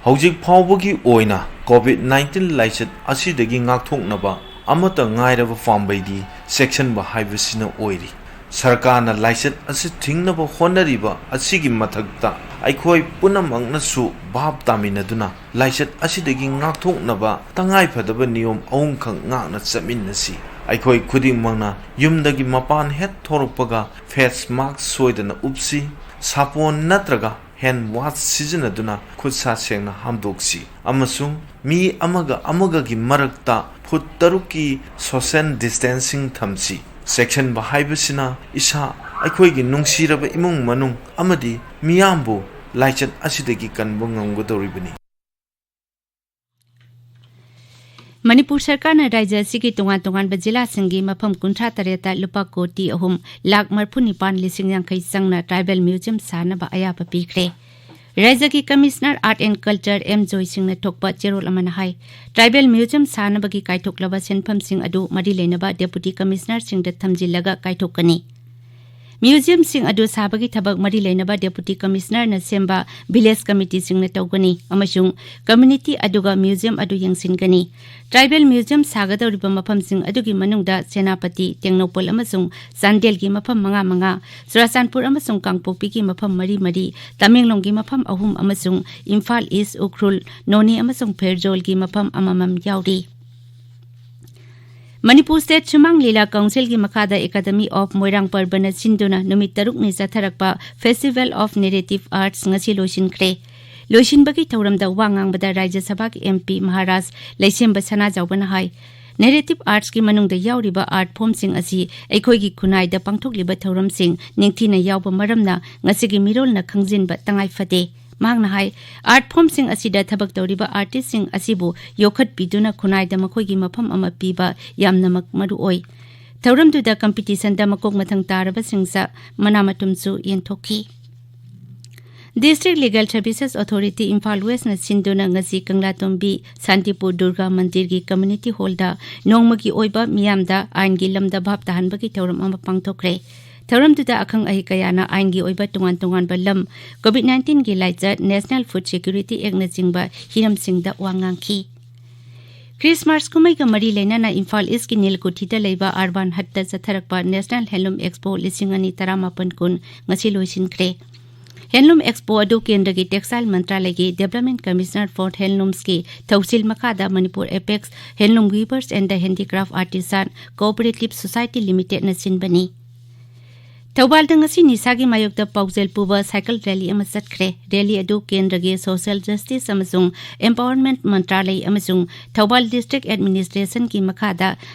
ꯍꯧꯖꯤꯛ ꯐꯥꯎꯕꯒꯤ ꯑꯣꯏꯅ ꯀꯣꯚꯤꯗ ꯅꯥꯏꯟꯇꯤꯟ ꯂꯥꯏꯆꯠ ꯑꯁꯤꯗꯒꯤ ꯉꯥꯛꯊꯣꯛꯅꯕ ꯑꯃꯠꯇ ꯉꯥꯏꯔꯕ ꯄꯥꯝꯕꯩꯗꯤ ꯆꯦꯛꯁꯤꯟꯕ ꯍꯥꯏꯕꯁꯤꯅ ꯑꯣꯏꯔꯤ꯫ ꯁꯔꯀꯥꯔꯅ ꯂꯥꯏꯆꯠ ꯑꯁꯤ ꯊꯤꯡꯅꯕ ꯍꯣꯠꯅꯔꯤꯕ ꯑꯁꯤꯒꯤ ꯃꯊꯛꯇ ꯑꯩꯈꯣꯏ ꯄꯨꯝꯅꯃꯛꯅꯁꯨ ꯚꯥꯞ ꯇꯥꯃꯤꯟꯅꯗꯨꯅ ꯂꯥꯏꯆꯠ ꯑꯁꯤꯗꯒꯤ ꯉꯥꯛꯊꯣꯛꯅꯕ ꯇꯉꯥꯏꯐꯗꯕ ꯅꯤꯌꯣꯝ ꯑꯍꯨꯝꯈꯛ ꯉꯥꯛꯅ ꯆꯠꯃꯤꯟꯅꯁꯤ꯫ ꯑꯩꯈꯣꯏ ꯈꯨꯗꯤꯡꯃꯛꯅ ꯌꯨꯝꯗꯒꯤ ꯃꯄꯥꯟ ꯍꯦꯛ ꯊꯣꯔꯛꯄꯒ ꯐꯦꯁ ꯃꯥꯁꯛ ꯁꯣꯏꯗꯅ ꯎꯞꯁꯤ, ꯁꯥꯄꯣꯟ ꯅꯠꯇ꯭ꯔꯒ ꯍꯦꯟ ꯋꯥꯁ ꯁꯤꯖꯤꯟꯅꯗꯨꯅ ꯈꯨꯠ ꯁꯥ ꯁꯦꯡꯅ ꯍꯥꯝꯗꯣꯛꯁꯤ, ꯑꯃꯁꯨꯡ ꯃꯤ ꯑꯃꯒ ꯑꯃꯒꯒꯤ ꯃꯔꯛꯇ ꯐꯨꯠ ꯇꯔꯨꯛꯀꯤ ꯁꯣꯁꯦꯜ ꯗꯤꯁꯇꯦꯟꯁꯤꯡ ꯊꯝꯁꯤ꯫ ꯆꯦꯛꯁꯤꯟꯕ ꯍꯥꯏꯕꯁꯤꯅ ꯏꯁꯥ, ꯑꯩꯈꯣꯏꯒꯤ ꯅꯨꯡꯁꯤꯔꯕ ꯏꯃꯨꯡ ꯃꯅꯨꯡ ꯑꯃꯗꯤ ꯃꯤꯌꯥꯝꯕꯨ ꯂꯥꯏꯆꯠ ꯑꯁꯤꯗꯒꯤ ꯀꯟꯕ ꯉꯝꯒꯗꯧꯔꯤꯕꯅꯤ꯫ ꯃꯅꯤꯄꯨꯔ ꯁꯔꯀꯥꯔꯅ ꯔꯥꯖ꯭ꯌ ꯑꯁꯤꯒꯤ ꯇꯣꯉꯥꯟ ꯇꯣꯉꯥꯟꯕ ꯖꯤꯂꯥꯁꯤꯡꯒꯤ ꯃꯐꯝ ꯀꯨꯟꯊ꯭ꯔꯥ ꯇꯔꯦꯠꯇ ꯂꯨꯄꯥ ꯀꯣꯇꯤ ꯑꯍꯨꯝ ꯂꯥꯈ ꯃꯔꯤꯐꯨ ꯅꯤꯄꯥꯟ ꯂꯤꯁꯤꯡ ꯌꯥꯡꯈꯩ ꯆꯪꯅ ꯇ꯭ꯔꯥꯏꯕꯦꯜ ꯃ꯭ꯌꯨꯖꯤꯌꯝ ꯁꯥꯅꯕ ꯑꯌꯥꯕ ꯄꯤꯈ꯭ꯔꯦ꯫ ꯔꯥꯖ꯭ꯌꯒꯤ commissioner art and culture M ꯖꯣꯏꯁꯤꯡꯅ ꯊꯣꯛꯄ ꯆꯦꯔꯣꯜ ꯑꯃꯅ ꯍꯥꯏ, ꯇ꯭ꯔꯥꯏꯕꯦꯜ ꯃ꯭ꯌꯨꯖꯤꯌꯝ ꯁꯥꯅꯕꯒꯤ ꯀꯥꯏꯊꯣꯛꯂꯕ ꯁꯦꯟꯐꯝꯁꯤꯡ ꯑꯗꯨ ꯃꯔꯤ ꯂꯩꯅꯕ ꯗꯦꯄꯨꯇꯤ ꯀꯃꯤꯁꯅꯔꯁꯤꯡꯗ ꯊꯝꯖꯤꯜꯂꯒ ꯀꯥꯏꯊꯣꯛꯀꯅꯤ꯫ ꯃ꯭ꯌꯨꯖꯤꯌꯝꯁꯤꯡ ꯑꯗꯨ ꯁꯥꯕꯒꯤ ꯊꯕꯛ ꯃꯔꯤ ꯂꯩꯅꯕ ꯗꯦꯄꯨꯇꯤ ꯀꯃꯤꯁꯅꯔꯅ ꯁꯦꯝꯕ ꯚꯤꯂꯦꯖ ꯀꯃꯤꯇꯤꯁꯤꯡꯅ ꯇꯧꯒꯅꯤ ꯑꯃꯁꯨꯡ ꯀꯝꯃ꯭ꯌꯨꯅꯤꯇꯤ ꯑꯗꯨꯒ ꯃ꯭ꯌꯨꯖꯤꯌꯝ ꯑꯗꯨ ꯌꯦꯡꯁꯤꯟꯒꯅꯤ꯫ ꯇ꯭ꯔꯥꯏꯕꯦꯜ ꯃ꯭ꯌꯨꯖꯤꯌꯝ ꯁꯥꯒꯗꯧꯔꯤꯕ ꯃꯐꯝꯁꯤꯡ ꯑꯗꯨꯒꯤ ꯃꯅꯨꯡꯗ ꯁꯦꯅꯥꯄꯇꯤ, ꯇꯦꯡꯅꯧꯄꯜ ꯑꯃꯁꯨꯡ ꯆꯥꯟꯗꯦꯜꯒꯤ ꯃꯐꯝ ꯃꯉꯥ ꯃꯉꯥ, ꯆꯨꯔꯥꯆꯥꯟꯄꯨꯔ ꯑꯃꯁꯨꯡ ꯀꯥꯡꯄꯣꯛꯄꯤꯒꯤ ꯃꯐꯝ ꯃꯔꯤ ꯃꯔꯤ, ꯇꯃꯦꯡꯂꯣꯡꯒꯤ ꯃꯐꯝ ꯑꯍꯨꯝ ꯑꯃꯁꯨꯡ ꯏꯝꯐꯥꯜ ꯏꯁ, ꯎꯈ꯭ꯔꯨꯜ, ꯅꯣꯅꯦ ꯑꯃꯁꯨꯡ ꯐꯦꯔꯖꯣꯜꯒꯤ ꯃꯐꯝ ꯑꯃꯃꯝ ꯌꯥꯎꯔꯤ꯫ ꯃꯅꯤꯄꯨꯔ ꯁ꯭ꯇꯦꯠ ꯁꯨꯃꯥꯡ ꯂꯤꯂꯥ ꯀꯥꯎꯟꯁꯤꯜꯒꯤ ꯃꯈꯥꯗ ꯑꯦꯀꯥꯗꯃꯤ ꯑꯣꯐ ꯃꯣꯏꯔꯥꯡ ꯄꯔꯕꯅ ꯁꯤꯟꯗꯨꯅ ꯅꯨꯃꯤꯠ ꯇꯔꯨꯛꯅꯤ ꯆꯠꯊꯔꯛꯄ Festival of Narrative Arts ꯉꯁꯤ ꯂꯣꯏꯁꯤꯟꯈ꯭ꯔꯦ꯫ ꯂꯣꯏꯁꯤꯟꯕꯒꯤ ꯊꯧꯔꯝꯗ ꯋꯥ ꯉꯥꯡꯕꯗ ꯔꯥꯖ꯭ꯌ ꯁꯚꯥꯒꯤ ꯑꯦꯝ ꯄꯤ ꯃꯍꯥꯔꯥꯖ ꯂꯩꯁꯦꯝꯕ ꯁꯅꯥꯖꯥꯎꯕꯅ ꯍꯥꯏ, ꯅꯦꯔꯦꯇꯤꯚ ꯑꯥꯔꯠꯁꯀꯤ ꯃꯅꯨꯡꯗ ꯌꯥꯎꯔꯤꯕ ꯑꯥꯔꯠ ꯐꯣꯝꯁꯤꯡ ꯑꯁꯤ ꯑꯩꯈꯣꯏꯒꯤ ꯈꯨꯟꯅꯥꯏꯗ ꯄꯥꯡꯊꯣꯛꯂꯤꯕ ꯊꯧꯔꯝꯁꯤꯡ ꯅꯤꯡꯊꯤꯅ ꯌꯥꯎꯕ ꯃꯔꯝꯅ ꯉꯁꯤꯒꯤ ꯃꯤꯔꯣꯜꯅ ꯈꯪꯖꯤꯟꯕ ꯇꯉꯥꯏ ꯐꯗꯦ꯫ ꯃꯍꯥꯛꯅ ꯍꯥꯏ, ꯑꯥꯔꯠ ꯐꯣꯝꯁꯤꯡ ꯑꯁꯤꯗ ꯊꯕꯛ ꯇꯧꯔꯤꯕ ꯑꯥꯔꯇꯤꯁꯁꯤꯡ ꯑꯁꯤꯕꯨ ꯌꯣꯛꯈꯠꯄꯤꯗꯨꯅ ꯈꯨꯟꯅꯥꯏꯗ ꯃꯈꯣꯏꯒꯤ ꯃꯐꯝ ꯑꯃ ꯄꯤꯕ ꯌꯥꯝꯅꯃꯛ ꯃꯔꯨ ꯑꯣꯏ꯫ ꯊꯧꯔꯝꯗꯨꯗ ꯀꯝꯄꯤꯇꯤꯁꯟꯗ ꯃꯀꯣꯛ ꯃꯊꯪ ꯇꯥꯔꯕꯁꯤꯡꯁ ꯃꯅꯥ ꯃꯇꯨꯝꯁꯨ ꯌꯦꯟꯊꯣꯛꯈꯤ꯫ District Legal Services Authority Imphal ꯋꯦꯁꯅ ꯁꯤꯟꯗꯨꯅ ꯉꯁꯤ ꯀꯪꯂꯥꯇꯣꯝꯕꯤ ꯁꯥꯟꯇꯤꯄꯨꯔ ꯗꯨꯔꯒꯥ ꯃꯟꯗꯤꯔꯒꯤ ꯀꯝꯃ꯭ꯌꯨꯅꯤꯇꯤ ꯍꯣꯜꯗ ꯅꯣꯡꯃꯒꯤ ꯑꯣꯏꯕ ꯃꯤꯌꯥꯝꯗ ꯑꯥꯏꯟꯒꯤ ꯂꯝꯗ ꯚꯥꯞ ꯇꯥꯍꯟꯕꯒꯤ ꯊꯧꯔꯝ ꯑꯃ ꯄꯥꯡꯊꯣꯛꯈ꯭ꯔꯦ꯫ ꯊꯧꯔꯝꯗꯨꯗ ꯑꯈꯪ ꯑꯍꯩ ꯀꯌꯥꯅ ꯑꯥꯏꯟꯒꯤ ꯑꯣꯏꯕ ꯇꯣꯉꯥꯟ ꯇꯣꯉꯥꯟꯕ ꯂꯝ, COVID nineteen ꯒꯤ ꯂꯥꯏꯆꯠ, National Food Security Act ꯅꯆꯤꯡꯕ ꯍꯤꯔꯝꯁꯤꯡꯗ ꯋꯥ ꯉꯥꯡꯈꯤ꯫ ꯈ꯭ꯔꯤꯁꯃꯥꯁ ꯀꯨꯝꯍꯩꯒ ꯃꯔꯤ ꯂꯩꯅꯅ ꯏꯝꯐꯥꯜ ꯏꯁꯀꯤ ꯅꯤꯜꯀꯨꯊꯤꯗ ꯂꯩꯕ ꯑꯔꯕꯥꯟ ꯍꯠꯇ ꯆꯠꯊꯔꯛꯄ National Handloom Expo ꯂꯤꯁꯤꯡ ꯑꯅꯤ ꯇꯔꯥꯃꯥꯄꯟ ꯀꯨꯟ ꯉꯁꯤ ꯂꯣꯏꯁꯤꯟꯈ꯭ꯔꯦ꯫ ꯍꯦꯟꯂꯨꯝ ꯑꯦꯛꯁꯄꯣ ꯑꯗꯨ ꯀꯦꯟꯗ꯭ꯔꯒꯤ Textile ꯃꯟꯇ꯭ꯔꯥꯂꯌꯒꯤ Development Commissioner for Handloomsꯀꯤ ꯊꯧꯁꯤꯜ ꯃꯈꯥꯗ Manipur Apex Handloom Weavers and the Handicraft Artisan Cooperative Society Limitedꯅ ꯁꯤꯟꯕꯅꯤ꯫ ꯊꯧꯕꯥꯜꯗ ꯉꯁꯤ ꯅꯤꯁꯥꯒꯤ ꯃꯥꯌꯣꯛꯇ ꯄꯥꯎꯖꯦꯜ ꯄꯨꯕ ꯁꯥꯏꯀꯜ ꯔꯦꯂꯤ ꯑꯃ ꯆꯠꯈ꯭ꯔꯦ꯫ ꯔꯦꯂꯤ ꯑꯗꯨ ꯀꯦꯟꯗ꯭ꯔꯒꯤ Social Justice ꯑꯃꯁꯨꯡ Empowerment ꯃꯟꯇ꯭ꯔꯥꯂꯌ ꯑꯃꯁꯨꯡ ꯊꯧꯕꯥꯜ District Administrationꯒꯤ ꯃꯈꯥꯗ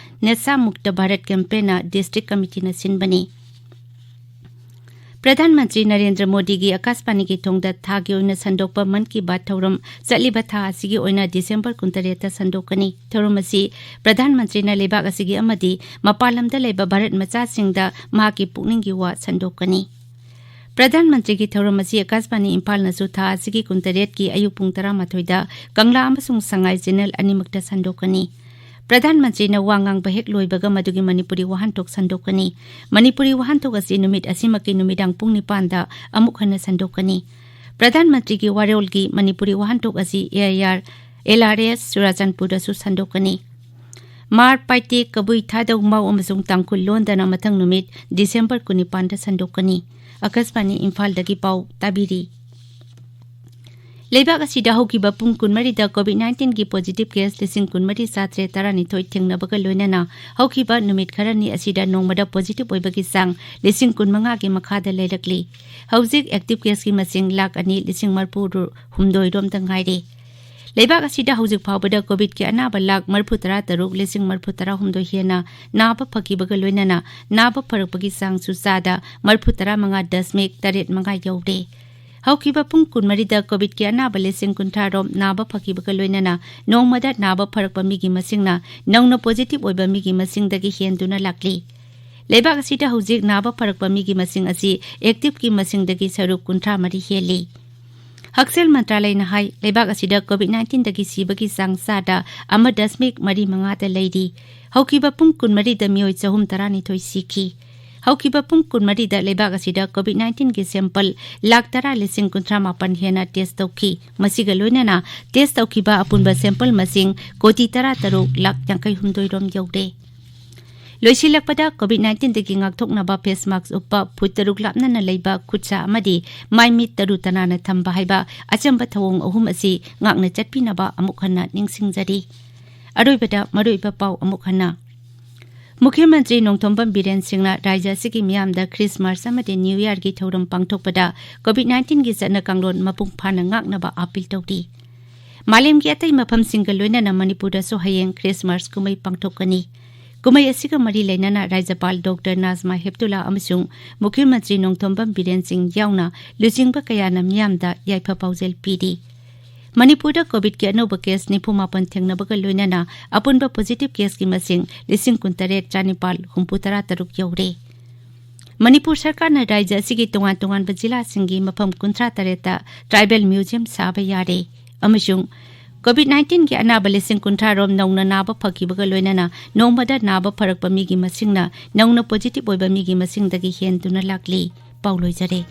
ꯅꯦꯁꯥ ꯃꯨꯛꯇ ꯚꯥꯔꯠ ꯀꯦꯝꯄꯦꯟꯅ ꯗꯤꯁꯇ꯭ꯔꯤꯛ ꯀꯃꯤꯇꯤꯅ ꯁꯤꯟꯕꯅꯤ꯫ ꯄ꯭ꯔꯙꯥꯟ ꯃꯟꯇ꯭ꯔꯤ ꯅꯔꯦꯟꯗ꯭ꯔ ꯃꯣꯗꯤꯒꯤ ꯑꯀꯥꯁꯕꯥꯅꯤꯒꯤ ꯊꯣꯡꯗ ꯊꯥꯒꯤ ꯑꯣꯏꯅ ꯁꯟꯗꯣꯛꯄ ꯃꯟ ꯀꯤ ꯕꯥꯠ ꯊꯧꯔꯝ ꯆꯠꯂꯤꯕ ꯊꯥ ꯑꯁꯤꯒꯤ ꯑꯣꯏꯅ ꯗꯤꯁꯦꯝꯕꯔ ꯀꯨꯟꯇꯔꯦꯠꯇ ꯁꯟꯗꯣꯛꯀꯅꯤ꯫ ꯊꯧꯔꯝ ꯑꯁꯤ ꯄ꯭ꯔꯙꯥꯟ ꯃꯟꯇ꯭ꯔꯤꯅ ꯂꯩꯕꯥꯛ ꯑꯁꯤꯒꯤ ꯑꯃꯗꯤ ꯃꯄꯥꯟ ꯂꯝꯗ ꯂꯩꯕ ꯚꯥꯔꯠ ꯃꯆꯥꯁꯤꯡꯗ ꯃꯍꯥꯛꯀꯤ ꯄꯨꯛꯅꯤꯡꯒꯤ ꯋꯥ ꯁꯟꯗꯣꯛꯀꯅꯤ꯫ ꯄ꯭ꯔꯙꯥꯟ ꯃꯟꯇ꯭ꯔꯤꯒꯤ ꯊꯧꯔꯝ ꯑꯁꯤ ꯑꯀꯥꯁꯕꯥꯅꯤ ꯏꯝꯐꯥꯜꯅꯁꯨ ꯊꯥ ꯑꯁꯤꯒꯤ ꯀꯨꯟꯇꯔꯦꯠꯀꯤ ꯑꯌꯨꯛ ꯄꯨꯡ ꯇꯔꯥꯃꯥꯊꯣꯏꯗ ꯀꯪꯂꯥ ꯑꯃꯁꯨꯡ ꯁꯉꯥꯏ ꯆꯦꯅꯦꯜ ꯑꯅꯤꯃꯛꯇ ꯁꯟꯗꯣꯛꯀꯅꯤ꯫ ꯄ꯭ꯔꯙꯥꯟ ꯃꯟꯇ꯭ꯔꯤꯅ ꯋꯥ ꯉꯥꯡꯕ ꯍꯦꯛ ꯂꯣꯏꯕꯒ ꯃꯗꯨꯒꯤ ꯃꯅꯤꯄꯨꯔꯤ ꯋꯥꯍꯟꯊꯣꯛ ꯁꯟꯗꯣꯛꯀꯅꯤ꯫ ꯃꯅꯤꯄꯨꯔꯤ ꯋꯥꯍꯟꯊꯣꯛ ꯑꯁꯤ ꯅꯨꯃꯤꯠ ꯑꯁꯤꯃꯛꯀꯤ ꯅꯨꯃꯤꯗꯥꯡ ꯄꯨꯡ ꯅꯤꯄꯥꯟꯗ ꯑꯃꯨꯛ ꯍꯟꯅ ꯁꯟꯗꯣꯛꯀꯅꯤ꯫ ꯄ꯭ꯔꯙꯥꯟ ꯃꯟꯇ꯭ꯔꯤꯒꯤ ꯋꯥꯔꯣꯜꯒꯤ ꯃꯅꯤꯄꯨꯔꯤ ꯋꯥꯍꯟꯊꯣꯛ ꯑꯁꯤ A I R, L R S, ꯆꯨꯔꯥꯆꯥꯟꯄꯨꯔꯗꯁꯨ ꯁꯟꯗꯣꯛꯀꯅꯤ꯫ ꯃꯥꯔ ꯄꯥꯏꯇꯦ, ꯀꯕꯨꯏ, ꯊꯥꯗꯧ, ꯃꯥꯎ ꯑꯃꯁꯨꯡ ꯇꯥꯡꯈꯨꯜ ꯂꯣꯟꯗꯅ ꯃꯊꯪ ꯅꯨꯃꯤꯠ ꯗꯤꯁꯦꯝꯕꯔ ꯀꯨꯟꯅꯤꯄꯥꯟꯗ ꯁꯟꯗꯣꯛꯀꯅꯤ꯫ ꯑꯀꯥꯁꯕꯥꯅꯤ ꯏꯝꯐꯥꯜꯗꯒꯤ ꯄꯥꯎ ꯇꯥꯕꯤꯔꯤ꯫ ꯂꯩꯕꯥꯛ ꯑꯁꯤꯗ ꯍꯧꯈꯤꯕ ꯄꯨꯡ ꯀꯨꯟꯃꯔꯤꯗ ꯀꯣꯚꯤꯗ ꯅꯥꯏꯟꯇꯤꯟꯒꯤ ꯄꯣꯖꯤꯇꯤꯚ ꯀꯦꯁ ꯂꯤꯁꯤꯡ ꯀꯨꯟꯃꯔꯤ ꯆꯥꯇ꯭ꯔꯦꯠ ꯇꯔꯥꯅꯤꯊꯣꯏ ꯊꯦꯡꯅꯕꯒ ꯂꯣꯏꯅꯅ ꯍꯧꯈꯤꯕ ꯅꯨꯃꯤꯠ ꯈꯔꯅꯤ ꯑꯁꯤꯗ ꯅꯣꯡꯃꯗ ꯄꯣꯖꯤꯇꯤꯚ ꯑꯣꯏꯕꯒꯤ ꯆꯥꯡ ꯂꯤꯁꯤꯡ ꯀꯨꯟꯃꯉꯥꯒꯤ ꯃꯈꯥꯗ ꯂꯩꯔꯛꯂꯤ꯫ ꯍꯧꯖꯤꯛ ꯑꯦꯛꯇꯤꯚ ꯀꯦꯁꯀꯤ ꯃꯁꯤꯡ ꯂꯥꯈ ꯑꯅꯤ ꯂꯤꯁꯤꯡ ꯃꯔꯤꯐꯨ ꯍꯨꯝꯗꯣꯏ ꯔꯣꯝꯗ ꯉꯥꯏꯔꯦ꯫ ꯂꯩꯕꯥꯛ ꯑꯁꯤꯗ ꯍꯧꯖꯤꯛ ꯐꯥꯎꯕꯗ ꯀꯣꯚꯤꯗꯀꯤ ꯑꯅꯥꯕ ꯂꯥꯈ ꯃꯔꯤꯐꯨ ꯇꯔꯥ ꯇꯔꯨꯛ ꯂꯤꯁꯤꯡ ꯃꯔꯤꯐꯨ ꯇꯔꯥ ꯍꯨꯝꯗꯣꯏ ꯍꯦꯟꯅ ꯅꯥꯕ ꯐꯈꯤꯕꯒ ꯂꯣꯏꯅꯅ ꯅꯥꯕ ꯐꯔꯛꯄꯒꯤ ꯆꯥꯡꯁꯨ ꯆꯥꯗ ꯃꯔꯤꯐꯨ ꯇꯔꯥ ꯃꯉꯥ ꯗꯁꯃꯤꯛ ꯇꯔꯦꯠ ꯃꯉꯥ ꯌꯧꯔꯦ꯫ ꯍꯧꯈꯤꯕ ꯄꯨꯡ ꯀꯨꯟꯃꯔꯤꯗ ꯀꯣꯚꯤꯗꯀꯤ ꯑꯅꯥꯕ ꯂꯤꯁꯤꯡ ꯀꯨꯟꯊ꯭ꯔꯥ ꯔꯣꯝ ꯅꯥꯕ ꯐꯈꯤꯕꯒ ꯂꯣꯏꯅꯅ ꯅꯣꯡꯃꯗ ꯅꯥꯕ ꯐꯔꯛꯄ ꯃꯤꯒꯤ ꯃꯁꯤꯡꯅ ꯅꯧꯅ ꯄꯣꯖꯤꯇꯤꯚ ꯑꯣꯏꯕ ꯃꯤꯒꯤ ꯃꯁꯤꯡꯗꯒꯤ ꯍꯦꯟꯗꯨꯅ ꯂꯥꯛꯂꯤ꯫ ꯂꯩꯕꯥꯛ ꯑꯁꯤꯗ ꯍꯧꯖꯤꯛ ꯅꯥꯕ ꯐꯔꯛꯄ ꯃꯤꯒꯤ ꯃꯁꯤꯡ ꯑꯁꯤ ꯑꯦꯛꯇꯤꯚꯀꯤ ꯃꯁꯤꯡꯗꯒꯤ ꯁꯔꯨꯛ ꯀꯨꯟꯊ꯭ꯔꯥ ꯃꯔꯤ ꯍꯦꯜꯂꯤ꯫ ꯍꯛꯁꯦꯜ ꯃꯟꯇ꯭ꯔꯥꯂꯌꯅ ꯍꯥꯏ, ꯂꯩꯕꯥꯛ ꯑꯁꯤꯗ ꯀꯣꯚꯤꯗ ꯅꯥꯏꯟꯇꯤꯟꯗꯒꯤ ꯁꯤꯕꯒꯤ ꯆꯥꯡ ꯆꯥꯗ ꯑꯃ ꯗꯁꯃꯤꯛ ꯃꯔꯤ ꯃꯉꯥꯗ ꯂꯩꯔꯤ꯫ ꯍꯧꯈꯤꯕ ꯄꯨꯡ ꯀꯨꯟꯃꯔꯤꯗ ꯃꯤꯑꯣꯏ ꯆꯍꯨꯝ ꯇꯔꯥꯅꯤꯊꯣꯏ ꯁꯤꯈꯤ꯫ ꯍꯧꯈꯤꯕ ꯄꯨꯡ ꯀꯨꯟꯃꯔꯤꯗ ꯂꯩꯕꯥꯛ ꯑꯁꯤꯗ ꯀꯣꯚꯤꯗ ꯅꯥꯏꯟꯇꯤꯟꯒꯤ ꯁꯦꯝꯄꯜ ꯂꯥꯈ ꯇꯔꯥ ꯂꯤꯁꯤꯡ ꯀꯨꯟꯊ꯭ꯔꯥ ꯃꯥꯄꯟ ꯍꯦꯟꯅ ꯇꯦꯁ ꯇꯧꯈꯤ꯫ ꯃꯁꯤꯒ ꯂꯣꯏꯅꯅ ꯇꯦꯁ ꯇꯧꯈꯤꯕ ꯑꯄꯨꯟꯕ ꯁꯦꯝꯄꯜ ꯃꯁꯤꯡ ꯀꯣꯇꯤ ꯇꯔꯥ ꯇꯔꯨꯛ ꯂꯥꯈ ꯌꯥꯡꯈꯩ ꯍꯨꯝꯗꯣꯏ ꯔꯣꯝ ꯌꯧꯔꯦ꯫ ꯂꯣꯏꯁꯤꯜꯂꯛꯄꯗ, ꯀꯣꯚꯤꯗ ꯅꯥꯏꯟꯇꯤꯟꯗꯒꯤ ꯉꯥꯛꯊꯣꯛꯅꯕ ꯐꯦꯁ ꯃꯥꯛꯁ ꯎꯞꯄ, ꯐꯨꯠ ꯇꯔꯨꯛ ꯂꯥꯞꯅꯅ ꯂꯩꯕ, ꯈꯨꯠꯁꯥ ꯑꯃꯗꯤ ꯃꯥꯏ ꯃꯤꯠ ꯇꯔꯨ ꯇꯅꯥꯟꯅ ꯊꯝꯕ ꯍꯥꯏꯕ ꯑꯆꯝꯕ ꯊꯧꯑꯣꯡ ꯑꯍꯨꯝ ꯑꯁꯤ ꯉꯥꯛꯅ ꯆꯠꯄꯤꯅꯕ ꯑꯃꯨꯛ ꯍꯟꯅ ꯅꯤꯡꯁꯤꯡꯖꯔꯤ꯫ ꯑꯔꯣꯏꯕꯗ ꯃꯔꯨꯑꯣꯏꯕ ꯄꯥꯎ ꯑꯃꯨꯛ ꯍꯟꯅ꯫ ꯃꯨꯈ꯭ꯌ ꯃꯟꯇ꯭ꯔꯤ ꯅꯣꯡꯊꯣꯝꯕꯝ ꯕꯤꯔꯦꯟ ꯁꯤꯡꯅ ꯔꯥꯖ꯭ꯌ ꯑꯁꯤꯒꯤ ꯃꯤꯌꯥꯝꯗ ꯈ꯭ꯔꯤꯁꯃꯥꯁ ꯑꯃꯗꯤ ꯅ꯭ꯌꯨ ꯌꯔꯒꯤ ꯊꯧꯔꯝ ꯄꯥꯡꯊꯣꯛꯄꯗ ꯀꯣꯚꯤꯗ ꯅꯥꯏꯟꯇꯤꯟꯒꯤ ꯆꯠꯅ ꯀꯥꯡꯂꯣꯟ ꯃꯄꯨꯡ ꯐꯥꯅ ꯉꯥꯛꯅꯕ ꯑꯥꯄꯤꯜ ꯇꯧꯔꯤ꯫ ꯃꯥꯂꯦꯝꯒꯤ ꯑꯇꯩ ꯃꯐꯝꯁꯤꯡꯒ ꯂꯣꯏꯅꯅ ꯃꯅꯤꯄꯨꯔꯗꯁꯨ ꯍꯌꯦꯡ ꯈ꯭ꯔꯤꯁꯃꯥꯁ ꯀꯨꯝꯍꯩ ꯄꯥꯡꯊꯣꯛꯀꯅꯤ꯫ ꯀꯨꯝꯍꯩ ꯑꯁꯤꯒ ꯃꯔꯤ ꯂꯩꯅꯅ ꯔꯥꯖ꯭ꯌꯄꯥꯜ ꯗꯣꯛꯇꯔ ꯅꯥꯖꯃꯥ ꯍꯦꯞꯇꯨꯂꯥ ꯑꯃꯁꯨꯡ ꯃꯨꯈ꯭ꯌ ꯃꯟꯇ꯭ꯔꯤ ꯅꯣꯡꯊꯣꯝꯕꯝ ꯕꯤꯔꯦꯟ ꯁꯤꯡ ꯌꯥꯎꯅ ꯂꯨꯆꯤꯡꯕ ꯀꯌꯥꯅ ꯃꯤꯌꯥꯝꯗ ꯌꯥꯏꯐ ꯄꯥꯎꯖꯦꯜ ꯄꯤꯔꯤ꯫ ꯃꯅꯤꯄꯨꯔꯗ ꯀꯣꯚꯤꯗꯀꯤ ꯑꯅꯧꯕ ꯀꯦꯁ ꯅꯤꯐꯨ ꯃꯥꯄꯟ ꯊꯦꯡꯅꯕꯒ ꯂꯣꯏꯅꯅ ꯑꯄꯨꯟꯕ ꯄꯣꯖꯤꯇꯤꯚ ꯀꯦꯁꯀꯤ ꯃꯁꯤꯡ ꯂꯤꯁꯤꯡ ꯀꯨꯟꯇꯔꯦꯠ ꯆꯥꯅꯤꯄꯥꯜ ꯍꯨꯝꯐꯨꯇꯔꯥ ꯇꯔꯨꯛ ꯌꯧꯔꯦ꯫ ꯃꯅꯤꯄꯨꯔ ꯁꯔꯀꯥꯔꯅ ꯔꯥꯖ꯭ꯌ ꯑꯁꯤꯒꯤ ꯇꯣꯉꯥꯟ ꯇꯣꯉꯥꯟꯕ ꯖꯤꯂꯥꯁꯤꯡꯒꯤ ꯃꯐꯝ ꯀꯨꯟꯊ꯭ꯔꯥ ꯇꯔꯦꯠꯇ ꯇ꯭ꯔꯥꯏꯕꯦꯜ ꯃ꯭ꯌꯨꯖꯤꯌꯝ ꯁꯥꯕ ꯌꯥꯔꯦ ꯑꯃꯁꯨꯡ ꯀꯣꯚꯤꯗ ꯅꯥꯏꯟꯇꯤꯟꯒꯤ ꯑꯅꯥꯕ ꯂꯤꯁꯤꯡ ꯀꯨꯟꯊ꯭ꯔꯥ ꯔꯣꯝ ꯅꯧꯅ ꯅꯥꯕ ꯐꯈꯤꯕꯒ ꯂꯣꯏꯅꯅ ꯅꯣꯡꯃꯗ ꯅꯥꯕ ꯐꯔꯛꯄ ꯃꯤꯒꯤ ꯃꯁꯤꯡꯅ ꯅꯧꯅ ꯄꯣꯖꯤꯇꯤꯚ ꯑꯣꯏꯕ ꯃꯤꯒꯤ ꯃꯁꯤꯡꯗꯒꯤ ꯍꯦꯟꯗꯨꯅ ꯂꯥꯛꯂꯤ꯫ ꯄꯥꯎ ꯂꯣꯏꯖꯔꯦ꯫